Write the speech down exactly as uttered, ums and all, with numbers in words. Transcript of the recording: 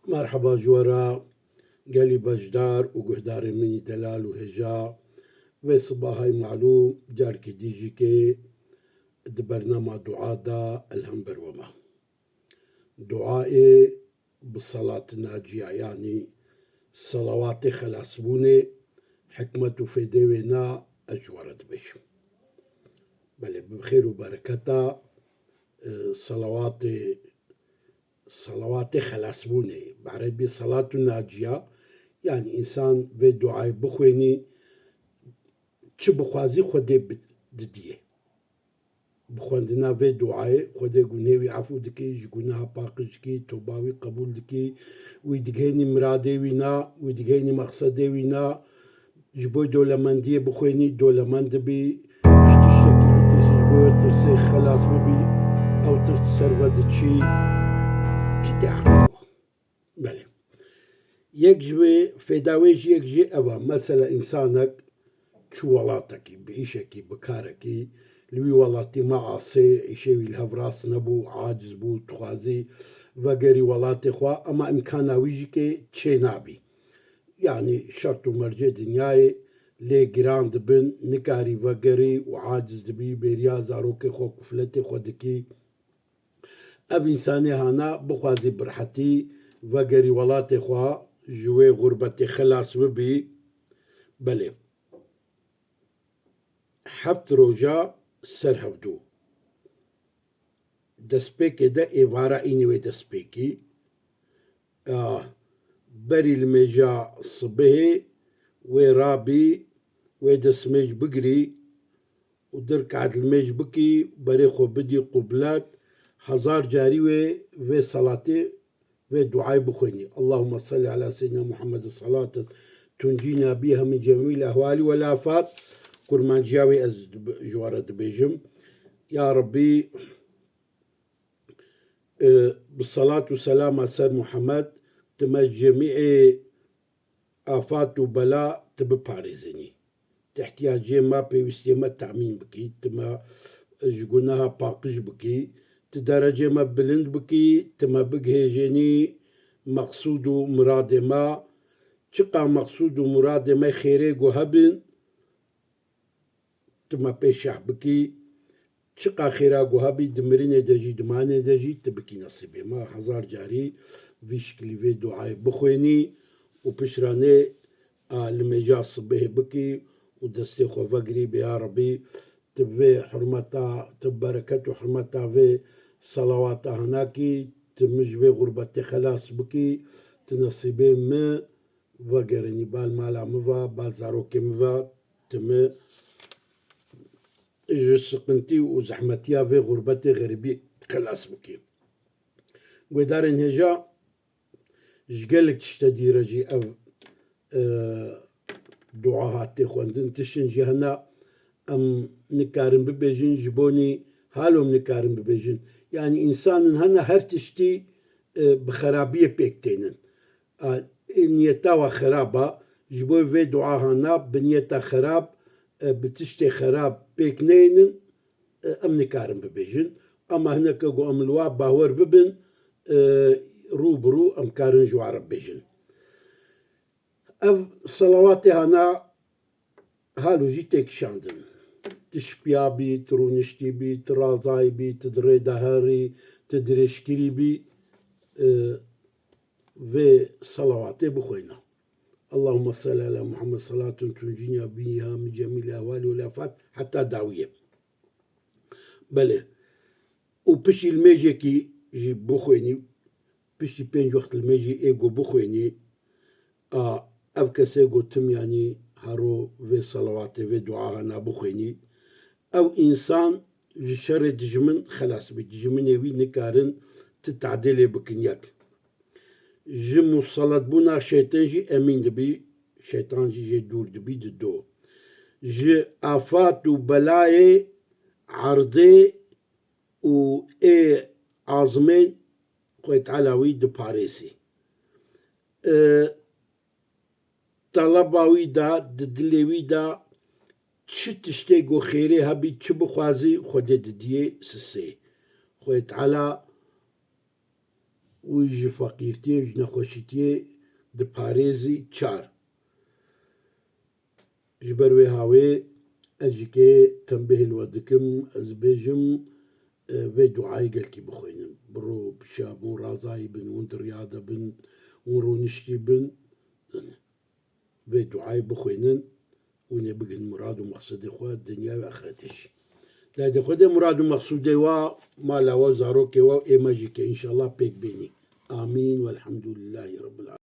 Merheba ji we re gelî beşdar û guhdarên min î delal û hêja. Vê sibahay malûm carkê dî jî kê di bernama dua de li hember we me. Duayê bi selat naciya, yanî selawatê xelasbûnê, hikmet û fêdê wê ne ez ji we re dibêjim. Belê, bi xêr û bereketa, e, selawatê, selawatê xelasbûnê, bi erebî selat û naciya, yanî însan vê duayê bixwênî, çi bixwazî Xwedê bi-, didiyê. Bi xwendina vê duayê Xwedê gunhê wî efû dikî, ji guneha paqij dikî, toba wî qebûl dikî, wî digihênî miradê wî na, wî digihênî mexsedê wî na, ji bo dolemendiyê bixwênî, dolemend dibî, ji tiştekî bitirsî, ji bo tirsê xelas bibî, ew tirs ser ve diçî, çi tê heqê xwe. Belê. Yek ji wê, fêda wê jî yek jî ev e. Mesela însanek çû welatekî, bi îşekî, bi karekî, li wî welatî ma asê, îşê wî li hev rast nebû, aciz bû, dixwazî vegerî welatê xwe, ema îmkana wî jî kê çênabî. Yanî şert û mercê dinyayê lê giran dibin, nikarî vegerî û aciz dibî, bêriya zarokê xwe, kufletê xwe dikî. Ev însanê hana bixwazî bi rehetî vegerî welatê xwe, ji wê xurbetê xelas bibî. Belê. Heft roja ser hevdû. Destpêkê de êvara înê wê destpêkî. A, berî limêja sibihê wê rabî, wê destmêj bigirî û du rik'et limêj bikî, berê xwe bidî qublet, hezar carî wê vê selatê, vê duayê bixwênî. Allahümme salli ala seyyidina Muhammed salatan tuncina biha min cemî'il ehwali vel afat. Kurmanciya wê ez dib-, ji we re dibêjim. Ya Rabbî, e, bi selat û selama ser Muhammed, tu me ji cemî'ê afat û bela tu biparêzînî. Tu ihtiyacê me, pêwîstiyê me temîn bikî, tu me ji guneha paqij bikî, tu derecê me bilind bikî, tu me bigihêjênî meqsûd û muradê me. Çiqa meqsûd û muradê me xêrê ku hebin, tu me pê şeh bikî, çiqa xêra ku hebî di mirinê de jî, di manê de jî, tu bikî nesîbê me. Hezar carî vî şikilî vê duayê bixwênî û pişranê a limêja sibihê bikî û destê xwe vegirî bê ya Rebî, tu vê hurmeta, tu bereket û hurmeta vê selawata hinakî, tu min ji vê xurbetê xelas bikî, tu nesîbê min vegerînî bal mala min ve, bal zarokê min ve, tu min ji siqintî û zehmetiya vê xurbetê xerîbî xelas bikî. Guhdarên hêja, ji gelek tişte dî re jî ev, e, dua hate xwendin. Tiştin jî hene em nikarin bibêjin, ji bonî halo em nikarin bibêjin. Yanî însanin hene her tiştî, e, bi xerabiyê pêk tênin. A, ê niyeta we xerab a, ji bo vê dua hana bi niyeta xerab, e, bi tiştê xerab pêk neynin, e, em nikarin bibêjin. Ama hineke ku em li wa bawer bibin, e, rû bi rû em karin ji wa re bibêjin. Ev selawatê hana halo jî tê kişandin. Tu şipiya bî, tu rûniştî bî, tu razayî bî, tu di rê de herî, tu dirêjkirî bî, e, vê selawatê bixwêne. Allahümme salli ala Muhammed salatun tuncina biha min cemîl ehwali vel afat, heta dawiyê. Belê. Û piştî limêjekî jî bixwênî, piştî pênc wext limêjî ê ku bixwênî, a, ev kesê ku tim yanî hero vê selawatê, vê dua hana bixwênî, ew însan ji şerê dijimin xelas bî. Dijiminê wî nikarin ti tadê lê bikin yek. Ji museletbûna şeytên jî emîn dibî, şeytan jî jê dûr dibî, di do. Ji afat û belayê erdê û ê azmên Xwedê Teala wî diparêzî. E, teleba wî de, di dilê wî de çi tiştê ku xêrê hebî, çi bixwazî, Xwedê didiyê sisê. Xwedê Teala wî ji feqîrtiyê, ji nexweşîtiyê diparêzî. Çar. Ji ber wê hawê ez jî kê tembihê li we dikim, ez bêjim, e, vê duayê gelkî bixwînin. Biro, bişa, hûn razayî bin, hûn di riya de bin, hûn rûniştî bin. Vê duayê bixwînin, hûn ê bigihîn murad û mexsûdê xwe dinya û axretê jî. Dayê Xwedê murad û mexsûdê we, mala we, zarokê we û ê me jî ke înşallah pêk bênî. Amîn. Welhamdulillahî Rabbil Alemin.